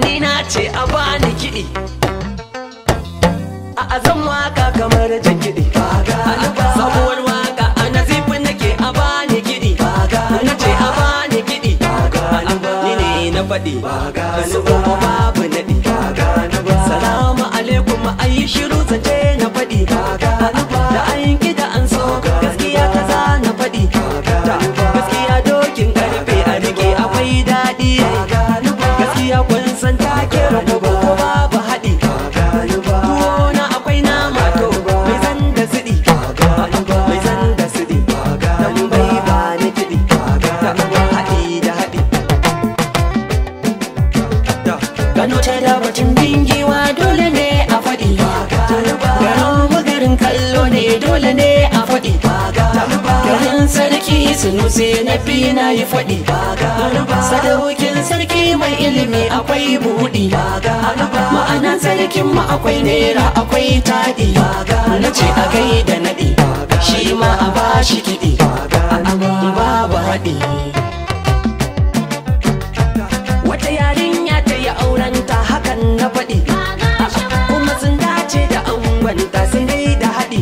Ni na ce a bani kiɗi, a zan waka kamar jan kiɗi. Sabuwar waka a Nazifi nake, a bani kiɗi. Na ce a bani kiɗi, ni ne na faɗi, su kuma babu naɗi. Salamu alaikum, ayi shiru, zance na faɗi. Da an ki da an so, gaskiya kaza na faɗi. Gaskiya dokin karfe, a rike akwai daɗi. Gaskiya kun san take rago ko babu haɗi. Tuwo na akwai nama, to mai zan da siɗi, mai zan da siɗi. Tambayi ba ni kiɗi, haɗi da haɗi. Gano ta da batun bingiwa, dole ne a faɗi. Garin magarin kallo ne, dole ne a faɗi. Garin sarki Sunusi na fi na yi faɗi. Sadaukin sarki mai ilimi, akwai buɗi. Ma'ana sarkin mu akwai nera, akwai taɗi. Na ce a gaida naɗi, shi ma a bashi kiɗi. Babu haɗi. Wata yarinya ta yi aurenta, hakan na faɗi. Kuma sun dace da angonta, sun dai da haɗi.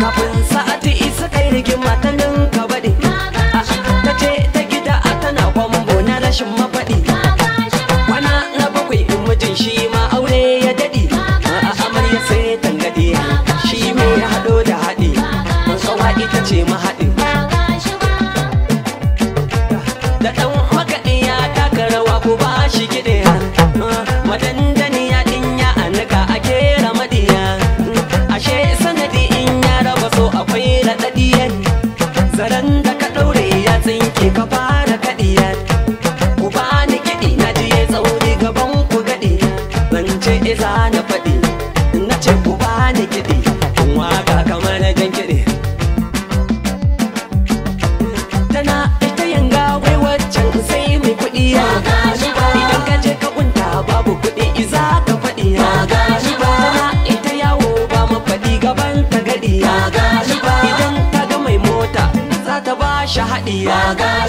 Kafin sa'ati isa kai rigima ta ninka baɗi. Ta ce ta gida tana kwambo na rashin mafaɗi. Kwana na bakwai mijin shi ma aure ya daɗi. Amarya sai tangaɗi, shi me ya haɗo da haɗi. Kawa ita ce mahaɗi. Da ɗan makaɗi ya taka rawa, ko ba shi kiɗi. Madandani ya ɗinya a nika a kera maɗiya. Ashe sanadi in ya raba so akwai raɗaɗiyan. Zaren da ka ɗaure ya tsinke, ka fara kaɗiya. Ku bani kiɗi, na ji ya tsauri gaban ku gaɗi. Zance iza na faɗi, na ce ku bani kiɗi. In waka kamar na jan kiɗi. Tana ita yanga wai waccan sai mai kuɗi. Idan ka je ka kunta babu kuɗi, iza ka faɗi. Tana ita yawo ba mafaɗi, gaban ta gaɗi. Idan ta ga mai mota, za ta ba shi haɗi.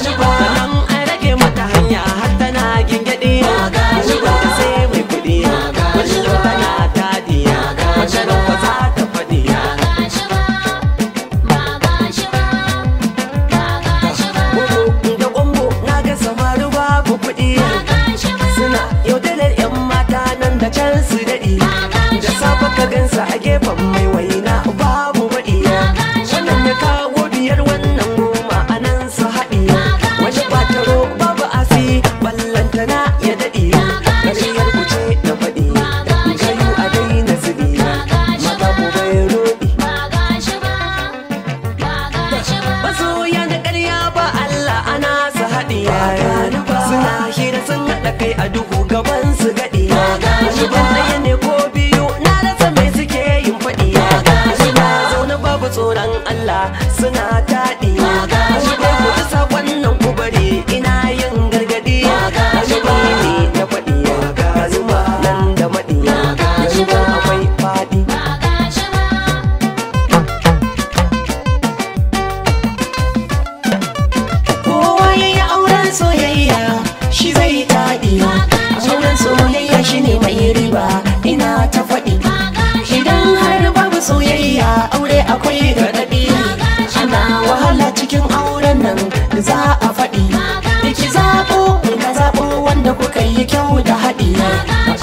Sannan an rage mata hanya har tana gingaɗi. Ta sai mai kuɗi, kullum tana taɗi. Wata ran ba za ta faɗi. Bobo da kwambo na ga samari babu kuɗi. Suna yaudarar 'yan mata nan da can su daɗi. Da safe ka gansa a gefen mai waina babu baɗi. Wannan ya kawo 5, wannan 10, a nan su haɗi. Wani bataro babu asi, ballantana ya daɗi. Ƙaryar ku ce na faɗi. Gayu a daina zubi. Mata ku bai roɗi. Masoya na ƙarya ba Allah ana su haɗi. Suna hira sun haɗa kai a duhu gaban su gaɗi. Wani ɗaya ne ko biyu, na rasa mai suke yin faɗi. Suna zaune babu tsoron Allah, suna taɗi. Ku ji saƙon nan, ku bari ina yin gargaɗi. Wani ne na faɗi, ga zuma nan da maɗi. Yanzu akwai faɗi. Kowa ya yi auren soyayya, shi zai taɗi. Auren soyayya shi ne mai riba, ina ta faɗi. Idan har babu soyayya, aure akwai raɗaɗi. Ana wahala cikin auren nan za a faɗi. Ki zaɓo, ka zaɓo wanda kuka yi kyau da haɗi.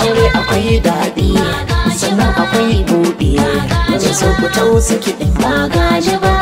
Aure akwai daɗi, sannan akwai buɗi. Mace so ku tausa kiɗi. Ba gaji ba.